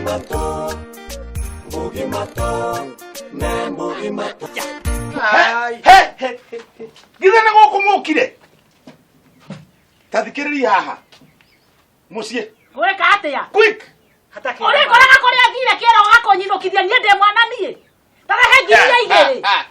Matũ, Ngugi Matũ, ne Ngugi Matũ. He, he, he, he. Githĩ nĩ gũkũ mũkire? Ta thikĩrĩria haha. Mũciĩ. Gwĩka atĩa? Quick. Ũrĩkoraga kũrĩa thire kĩero gakũnyinũkithia niĩ ndĩ mwana niĩ. Tarehe 2,000.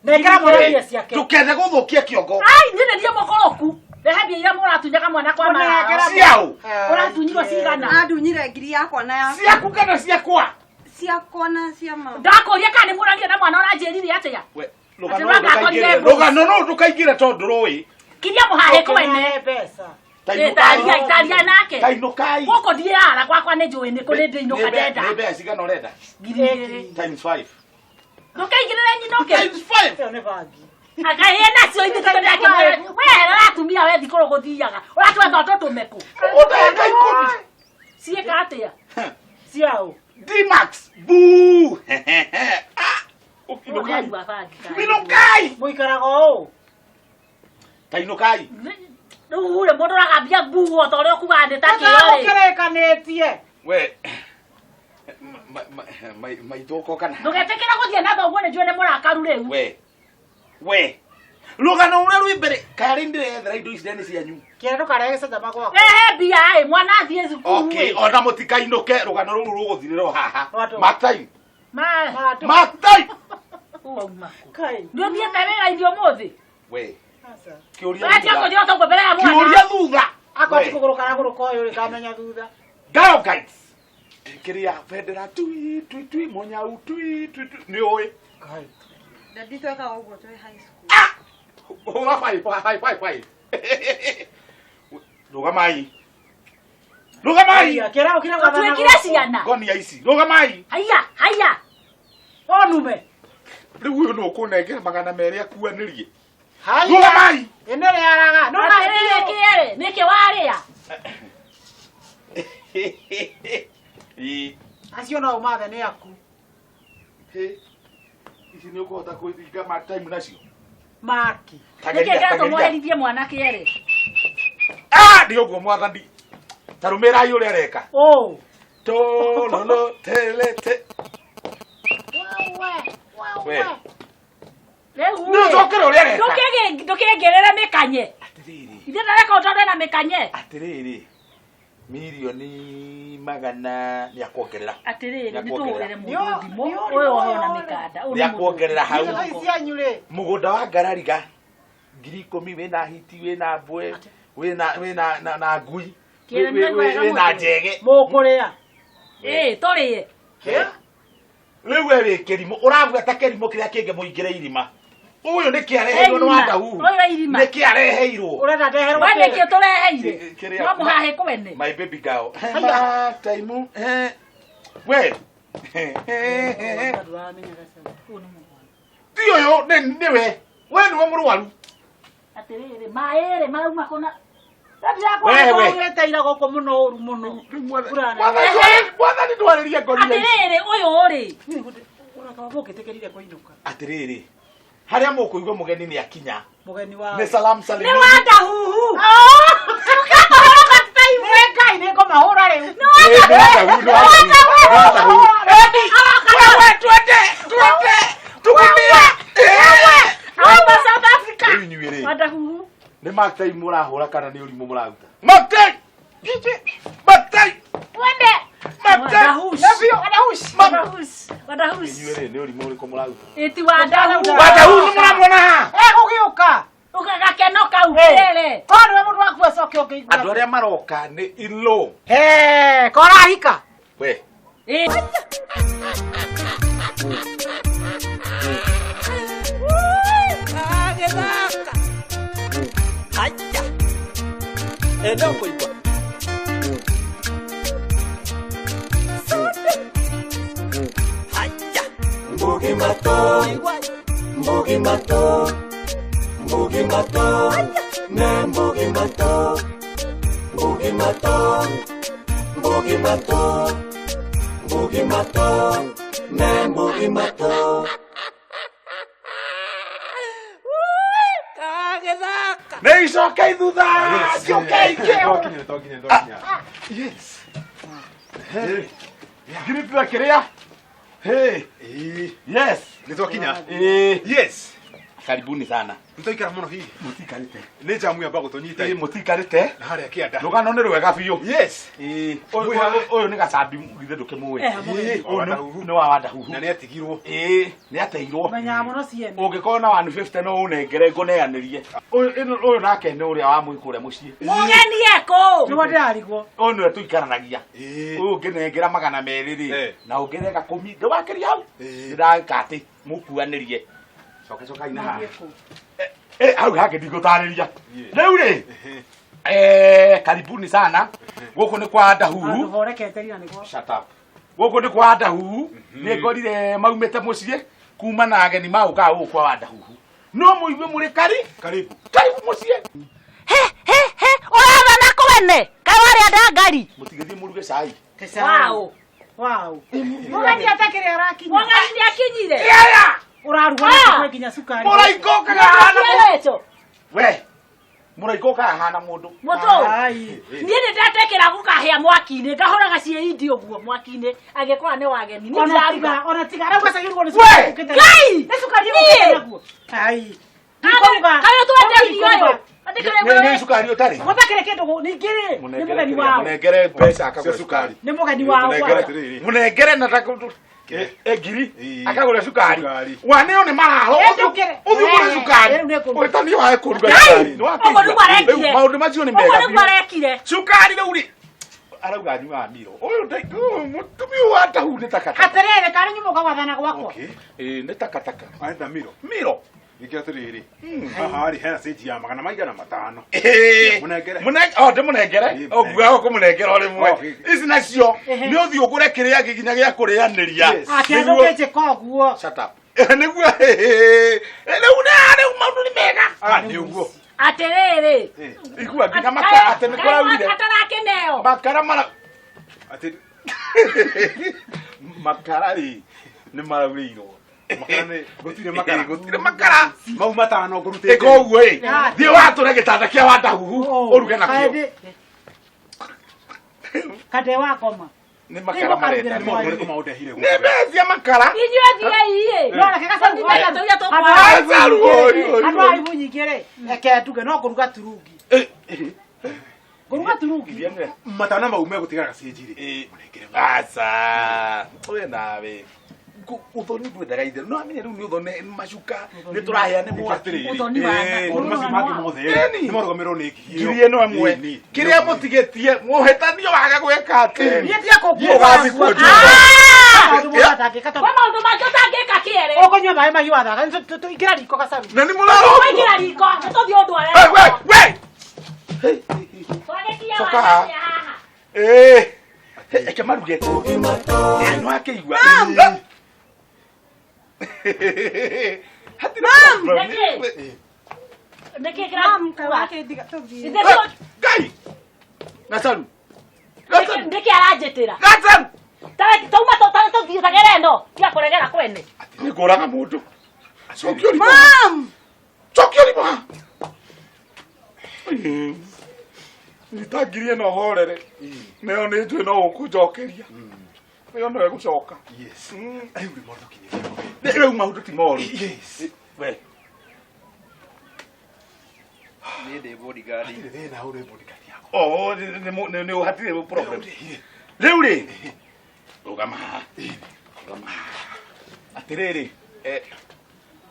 Nengera mwana mbia ciake. Ndũkende gũthũkia kĩongo. Ai, niĩ nĩ niĩ mũkoroku. Rehe mbia iria mũratunyaga mwana kwa Mũnengera mara. Ciao. Ũratunyirwo cigana? Andunyire ngiri yakwa na ya Ciaku kana ciakwa? ciakwa na cia mama. Ndakũria kana nĩ mũraria na mwana ũranjĩrire atĩa? We, Atĩ rũgano rũrũ ũrangakorire ndũkaingĩre. mbũri. Rũgano rũrũ ndũkaingĩre tondũ rũĩ. Kiria mũhahĩ kwene. Mbeca. Ta Ĩ, inũkai. taria taria nake. Ta inũkai. Gũkũ ndiara gwakwa nĩ njũĩ nĩ kũrĩ ndĩinũka ndenda. Nĩ mbeca cigana ũrenda? 2,000. Times 5. Ndũkaingĩrĩre nyinũke. Times 5. Ĩyo nĩ bangi. Akaĩ nacio ithuĩ tũndakĩmwĩra. We atumia we thikũ gũthiaga. Ũratwetha ũtũtũme kũ? Ũndeka ikũmi. Ciĩka atĩa? Ciao. D-Max. Boo. Ah. Inũkai. Ũnyua bangi kana? Inũkai. Mũikaraga ũũ. Ta inũkai. Rĩu rĩ mũndũ ũragambia mbuo ta ũrĩa ũkugaga nĩ ta kĩo rĩ. Mũkĩrĩkanĩtie. We. Maitũ ũko kana? Ndũgetĩkĩre gũthiĩ na thoguo nĩ njũĩ nĩ mũrakaru rĩu. We. We. Rũgano rũrĩa rwĩ mbere karĩ ndĩrethera indo ici nĩ cianyu. Kĩrĩa ndũkarehe gĩcanjama gwakwa. Rehe mbia ĩ mwana athiĩ cukuru. Okay, ĩ. ona mũtikainũke rũgano rũrũ rũgũthirĩra o haha. Rwa ndũ. Mark time. Ma. Matũ. Mark time. Wauma kũ? Kai. Nĩ ũthiĩte wĩra-inĩ ũmũthĩ? We. Aca. Kĩũria Ũretia thutha. kũnjĩra ũtoguo mbere ya mwana. Kĩũria thutha. Akorwo ti We. kũgũrũka aragũrũka ũyũ rĩ kamenya thutha. Girl guides. Kĩrĩa bendera tui tui tui mũnyau tui tui tui nĩ ũĩ. Kai. Dadi twekaga ũguo twĩ high school. Ah! Hũra five, five, five, five. Rũgamai. Rũgamai. Kĩra ũkĩra gwathana. Tũtuĩkire ciana. Ngonia ici. Rũgamai. Haiya, haiya. Onume. Rĩu ũyũ nũ ũkũnengera 200 akuanĩrie. Haiya. Rũgamai. Ĩno rĩaraga. No Atĩrĩrĩ kĩerĩ, nĩkĩ warĩa? Ĩ, Acio no ũmathe nĩ aku. hĩ. Ici nĩ ũkũhota kwĩringa ma time nacio. Maki. Ta Nĩkĩ geria, ta kĩratũma geria. ũherithie mwana kĩerĩ? Ah, nĩ ũguo mwathani. Ta rũmĩrai ũrĩa areka. Ũũ. Tololo telete. We. Rĩu Nĩ rĩ, ũcokere ũrĩa areka. ndũkĩngĩrĩre mĩkanye. Atĩrĩrĩ. Ithuĩ ndareka ũtondũ ena mĩkanye. Atĩrĩrĩ. Mirioni magana nĩ akuongerera. Atĩrĩrĩ, nĩ Nĩakuongerera. tũhũrĩre mũndũ Nĩ- thimũ nĩ- ũyũ ohwo na mĩkanda. Ũyũ nĩ Nĩ mũndũ akuongerera hau. Ici cianyu rĩ. Mũgũnda wa ngarariga 10,000 wĩna hiti wĩna mbwe wĩna wĩna na, na ngui Kĩrĩ nĩ wega wĩna mũndũ. njege. Mũkũrĩa. Ĩ, tũrĩe. Rĩu we wĩ kĩrimũ ũrabuata kĩrimũ kĩrĩa kĩngĩ mũingĩre irima. Ũyũ nĩ kĩareheirwo nĩ Wandahuhu. Ũyũ wa irima. Nĩ kĩareheirwo. Ũrenda ndeherwo We kĩ? nĩkĩ ũtũreheire? Kĩrĩa- No mũhahĩ kwene. My baby girl. Haiya. Taimu. We. Ti ũyũ nĩ nĩwe. We nĩwe mũrwaru. Atĩrĩrĩ, maĩ rĩ marauma kũna. We, we. Ndĩrakwĩrĩte ira gũkũ mũno ũru mũno. Mbura nene. Mwathani ndwarĩrie ngori ici. Atĩrĩrĩ, ũyũ rĩ. Mũngĩtĩkĩrire kũinũka. Atĩrĩrĩ. Harĩa mũkũigua mũgeni nĩ akinya. Mũgeni wa. Nĩ salam salim. Nĩ Wandahuhu. Nĩ Ngai nĩ ngũmahũra rĩu. Nĩ Wandahuhu, nĩ Wandahuhu, nĩ Wandahuhu. Wewe twende, twende. Tugunia. Auma South Africa. Rĩu inyuĩ rĩ. Wandahuhu. Nĩ mark time mũrahũra kana nĩ ũrimũ mũraruta? Mark time! Mark time! Twende. Mark time! Wandahush. Nĩ biũ, Wandahush. Wandahush. Wandahush. Inyuĩ rĩ nĩ ũrimũ ũrĩkũ mũraruta? Ĩti Wandahuhu. Wandahuhu nĩ mũramuona haha? Egũgĩũka. Gakeno kau kĩrĩ. Korwo nĩwe mũndũ waku acoke ũngĩigua. Andũ arĩa maroka nĩ ilo. He, korahika. We. Ĩ. Agĩthaka. Haya. Ĩ no kũigua. Haya. Mbugi Matũ. Mbugi Matũ. Mbugi Matũ. Ne Mbugi Matũ. Mbugi Matũ. Mbugi Matũ. Mbugi Matũ. Ne Mbugi Matũ. Kagĩthaka. Nĩ icokei thutha. Cokei kĩo. Twakinya, twakinya, twakinya. Yes. Ngiri tiga kĩrĩa. Hey. Ĩĩ. Yes. Nĩ twakinya. Ĩĩ. Yes. Karibuni sana. Nĩtwaikara mũno hihi. Mũtikarĩte. Nĩ jamu yamba gũtũnyita. Ĩĩ mũtikarĩte. Na harĩa kĩanda. Rũgano nĩ rwega biũ. Yes. Ĩĩ. Ũyũ nĩ gacambi githĩ ndũkĩmũĩ. Ĩĩ. Ũyũ nĩ wa Wandahuhu. Na nĩ atigirwo. Ĩĩ, nĩ ateirwo. Menyaga mũno ciene. Ũngĩkorwo na 150 no ũnengere ngũneanĩrie. Ũyũ nake nĩ ũrĩa wa mũi kũrĩa mũciĩ. Mũgeni ekũ. Nĩguo ndĩrarigwo. Ũyũ nĩwe tũikaranagia. Ĩĩ. Ũyũ ũngĩnengera 200 rĩ, Eh. na ũngĩrega kũmi, ndũgakĩria hau. Ĩĩ. Ndĩreka atĩ mũkuanĩrie. Coka cokai na haha. Eh, hau hangĩ ndigũtarĩria. Rĩu rĩ, eh, karibuni sana. Gũkũ nĩ kwa Ndahuhu. Handũ horekete rira nĩguo. Shut up. Gũkũ nĩ kwa Ndahuhu. Nĩ ngorire maumĩte mũciĩ kuma na ageni maũkaga gũkũ kwa Wandahuhu. No mũigue mũrĩ kari Karibu. karibu mũciĩ. He he he, ũrathana kwene. Kaĩ warĩa ndangari. Mũtigĩthiĩ mũruge cai. Wow. Wow. Mũgeni atakĩrĩ arakinya. Mũgeni nĩ akinyire. Aya! Ũraruga Ah! na nginya cukari. Mũraika ũkaga hana mũndũ. Mũndũ. We, mũraika ũkaga hana mũndũ. Mũtũ. Ai. Niĩ nĩ ndatekĩra gũkahĩa mwaki-inĩ ngahũraga ciĩindi ũguo mwaki-inĩ angĩkorwo nĩ wageni niĩ Ona ndiraruga tiga, ona tiga. Arauga cagĩrwo nĩ We! cukari. ũkĩte- Ngai! Nĩ cukari Niĩ! ũkĩte naguo. Ai. Ndikũruga. Kaĩ ũtwende irio ũyũ Nĩ cukari ũtarĩ. Gũtakĩrĩ kĩndũ ningĩ rĩ, nĩ mũgeni wao. Mũnengere mbeca akagũre Cia cukari. Nĩ mũgeni wao. Mũnengere Atĩrĩrĩ. Mũnengere na ndakũ ngiri Ĩĩ. akagũra cukari. Cukari. Waneo nĩ mararo. Ĩ, ndũkĩre. Ũthiĩ ũgũre Eh, cukari. rĩu nĩ kũruga. Ũgĩtania wae kũruga Ngai! cukari. Nĩ wakĩigua. Ũguo nĩguo arekire. Rĩu maũndũ macio nĩ Ũguo mega nĩguo biũ. arekire Cukari rĩu rĩ arauga anyuaga miro. Ũyũ mũtumia ũyũ wa Ndahu nĩ takataka. Atĩrĩrĩ, karĩ nyuma ũkagwathana gwakwa. Okay. Ĩĩ nĩ takataka. Arenda miro. Miro. Ningĩ atĩrĩrĩ. Haha rĩ hena cĩnji ya magana maigana matano. Ĩĩ. Mũnengere. O ndĩmũnengere. Ĩĩ, Ũnguaga ũkũmũnengera o rĩmwe. Oh, Ici nacio Ehe. nĩ ũthiĩ ũgũre kĩrĩa nginya gĩa kũrĩanĩria. Yes. Atĩ Nĩguo- ndũngĩnjĩka ũguo. Shut up. Nĩguo rĩu rĩu maũndũ nĩ mega. Ah, nĩ ũguo. atĩrĩrĩ Igua nginya makara atĩ nĩ kũraurire. atarakeneo Makara mara Atĩ makara rĩ nĩ maraurĩirwo. makara nĩ gũtirĩ makara. Gũtirĩ makara. Mau matano ngũrutĩte. Ĩka ũguo ĩ. Thiĩ watũre gĩtanda kĩa Wandahuhu ũruge nakĩo. Kande wakoma. Nĩ makara marenda. Nĩ maũndũ marĩkũ maũndehire Nĩ gũkũ? mbeca makara. inyuĩ thiĩi No reke gacaru Tũthiĩ Gacaru, oi, oi, Andũ oi. a ibu nyingĩ rĩ, reke nduge no ngũruga turungi. Ngũruga turungi. Iria nĩ Matano mau megũtigara gacĩnji rĩ. Ĩĩ. Mũnengere. Aca. We nawe. Ũthoni ndwendaga itherũ. No amenye rĩu nĩ ũthoni macuka nĩ tũrahĩa nĩ mwaki. Atĩrĩrĩ. Ũthoni wa Ĩĩ, maũndũ macio mangĩ mothe rĩ, Ĩni. nĩ marũgamĩrĩrwo nĩ ngiri ĩyo. Ngiri ĩno ĩmwe. Ĩni. Kĩrĩa mũtigĩtie mũhĩtanio wage gwĩka atĩ. Niĩ ndiekũkuua. Ũgathiĩ kuonjwo. Maũndũ mothe atangĩka tondũ Kwa maũndũ mangĩ ũtangĩka kĩere ũkũnyua maĩ mahiũ wathaka. Ingĩra riko gacaru. Na nĩ mũrarogwo. waingĩra riko nĩ tũthiĩ ũndũ Hey, we, we. Twagĩkia Coka wanacia haha. haha Ĩĩ. Eke maruge. Ĩĩ, nĩ wakĩigua. Hatirĩ problem. Nĩkĩ? Nĩkĩ Mam, kaĩ kĩra wakĩndiga tũthiĩ. Ithe tũ- Ngai. Gacaru. Gacaru. nĩkĩ aranjĩtĩra Gacaru. tauma tũthiĩ tagere ĩno tiga kũregera kwene Nĩ ngũraga mũndũ. Cokio riko. Mam! Cokio riko. Nyita ngiri ĩno horere. Nayo nĩ njũĩ no ũkũnjokeria. Ĩyo no ĩgũcoka. Yes. Mm. Rĩu rĩ maũndũ kinyĩte. Rĩu maũndũ ti moru. Yes. We. Niĩ ndĩ bodyguard. Hatirĩ thĩna ũrĩ bodyguard yakwa. Oh, nĩ hatirĩ problem. Rĩu rĩ, rũgama haha. Rũgama haha. Atĩrĩrĩ, eh,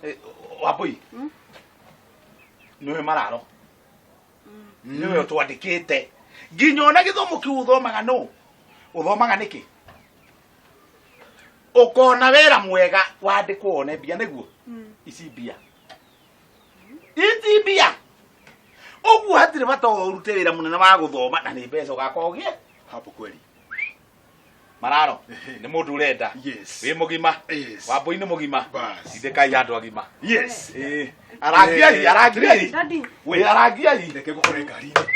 eh, Wambui. Nĩwe mararo. Nĩwe ũtwandĩkĩte. Nginya ona gĩthomo kĩu ũthomaga nũ? Ũthomaga nĩkĩ? Ũkona wĩra mwega wandĩkwo wone mbia nĩguo? Ici mbia. Ici mbia. Ũguo hatirĩ bata ũrute wĩra mũnene wa gũthoma na nĩ mbeca ũgakorwo ũgĩe. Hapo kweli. Mararo nĩ mũndũ ũrenda. Yes. Wĩ mũgima. Yes. Wambui nĩ mũgima. Bas. Tindĩkai andũ agima. Yes. Ĩĩ. Arangiai, arangiai. Daddy, Wĩ arangiai. Reke ngũkore ngari-inĩ.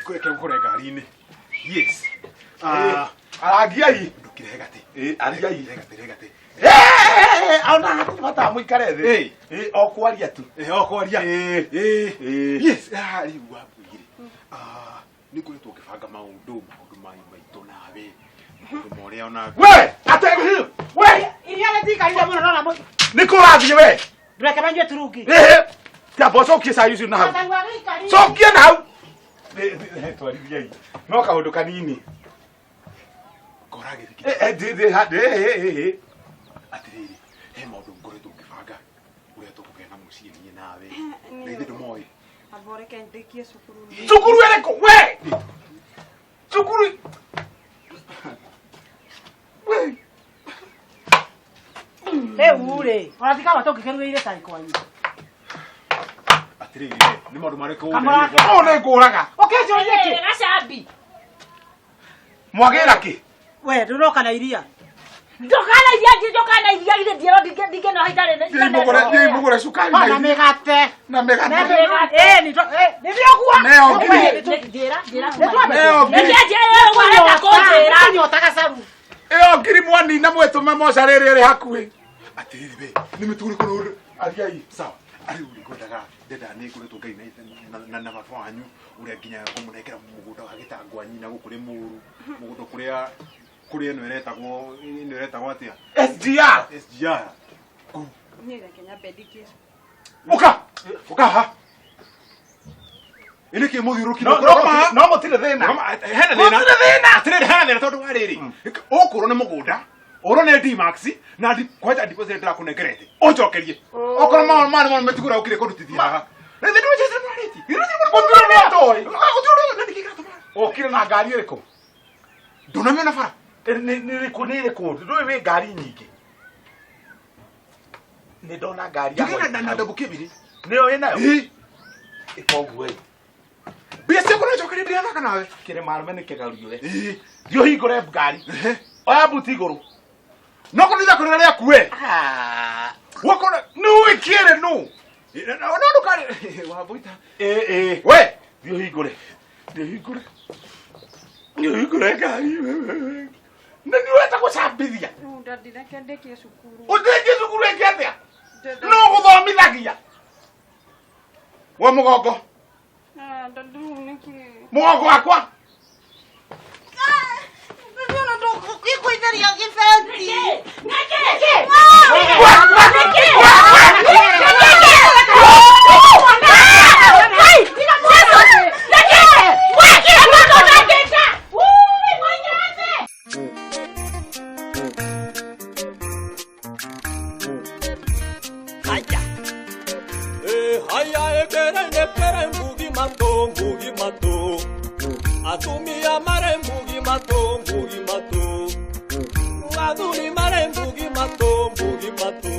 Reke ngũkore ngari-inĩ. Yes. Ĩĩ. Arangiai. Ndũkĩrehe gatĩ. Ĩĩ, ariai. Rehe gatĩ, rehe gatĩ. Ĩĩ, ona hatirĩ bata mũikare thĩ. Ĩĩ. Ĩĩ, o kwaria tu. Ĩĩ, o kwaria. Ĩĩ. Ĩĩ. Ĩĩ. Yes. Ah, rĩu Wambui rĩ. Ah, nĩ ngoretwo ngĩbanga maũndũ maũndũ maitũ nawe. Ndũmorĩa ona We, ate we. Iria rĩtikarire mũno no na Nĩ kũ ũrathiĩ we? Ndũreke manyue turungi. Ĩhĩ. Kĩamba ũcokie cai ũcio na hau. Cokia na hau. Twarithiai. No kaũndũ kanini. Koragĩrĩki. Ĩ Atĩrĩrĩ, he maũndũ ngoretwo ngĩbanga ũrĩa tũkũgĩa na mũciĩ niĩ nawe. Na ithuĩ ndũmoĩ. Amba reke ndĩkie cukuru. Cukuru ĩrĩkũ we? Cukuru. We. Rĩu rĩ, ona ti kaba tũngĩkĩrugĩire cai kwanyu. Atĩrĩrĩ, nĩ maũndũ marĩkũ Kamũrake. Ũũ nĩ ngũraga. Ũkĩnjũria kĩ? Gacambi. Mwagĩra kĩ? We, ndũroka na iria. Ndokana iria ndokana iria githĩ ndierwo ndingĩnoha itarĩ Thiĩ mũgũre cukari na mĩgate. Na mĩgate. Ĩ, nĩ ũguo. Neo ngiri. Njĩra, njĩra. Neo ngiri. Nĩkĩ njĩra ũguo arenda kũnjĩra? Kũnyota gacaru. Ĩyo ngiri mwanina mwĩtũme mocarĩ ĩrĩa ĩrĩ hakuhĩ. Atĩrĩrĩ we, nĩ mĩtũrĩ kũrũ Ariai. Sawa. Rĩu rĩ ngwendaga ndenda nĩ ngoretwo Ngai na na baba wanyu ũrĩa nginya kũmũnengera mũgũnda wa gĩtangwa nyina gũkũ Rĩmũru, mũgũnda kũrĩa kũrĩa ĩno ĩretagwo ĩno ĩretagwo atĩa? SGR. SGR. Niĩ reke nyambe ndĩkie cukuru. Ũka. Ũka ha. Ĩ nĩkĩ mũthiũrũrũkire? No mũtirĩ thĩna. Hena thĩna. Mũtirĩ thĩna. Atĩrĩrĩ hena thĩna tondũ wa rĩrĩ. Ũkũrwo nĩ mũgũnda ũrwo nĩ D-Max na kwanja deposit ndĩrakũnengerete ũnjokerie. Okorwo maũndũ maya nĩmo metigũra ũkire kũrutithia haha. Mũtirĩ nĩ atoĩ. Ũkire na ngari ĩrĩkũ? Ndũnamĩona bara. Nĩ ĩrĩkũ nĩ ĩrĩkũ? Ndũĩ wĩ ngari nyingĩ. Nĩ ndona ngari ya Njũkĩra na ndambu kĩbiri. Nĩyo wĩnayo? Ĩ. Ĩka ũguo ĩ. Mbia ciaku nĩ njokerie ndĩrathaka nawe. Kĩrĩma arũme nĩ kĩgerio ĩ. Ĩ. Thiĩ ũhingũre ngari. Oya mbuti igũrũ. No kũrĩ ithako rĩrĩa rĩaku we. Wakona Nũ ĩkĩrĩ nũ? No ndũkarĩ wambuita. Ĩ ĩ. We. Thiĩ ũhingũre. Thiĩ ũhingũre. Thiĩ ũhingũre ngari. Nĩ nĩ ũrenda gũcambithia. Rĩu ndadi reke ndĩkie cukuru. Ũndĩkie cukuru ĩngĩ atĩa? No gũthomithagia. We mũgongo. Ndadi rĩu nĩkĩ? Mũgongo wakwa. Ndadi ona ndũkwĩgũithĩria gĩbeti. Nĩkĩ? Haya ekere nekere mbugi mato mbugi mato atumia mare mbugi mato mbugi mato athuri mare mbugi mato mbugi mato.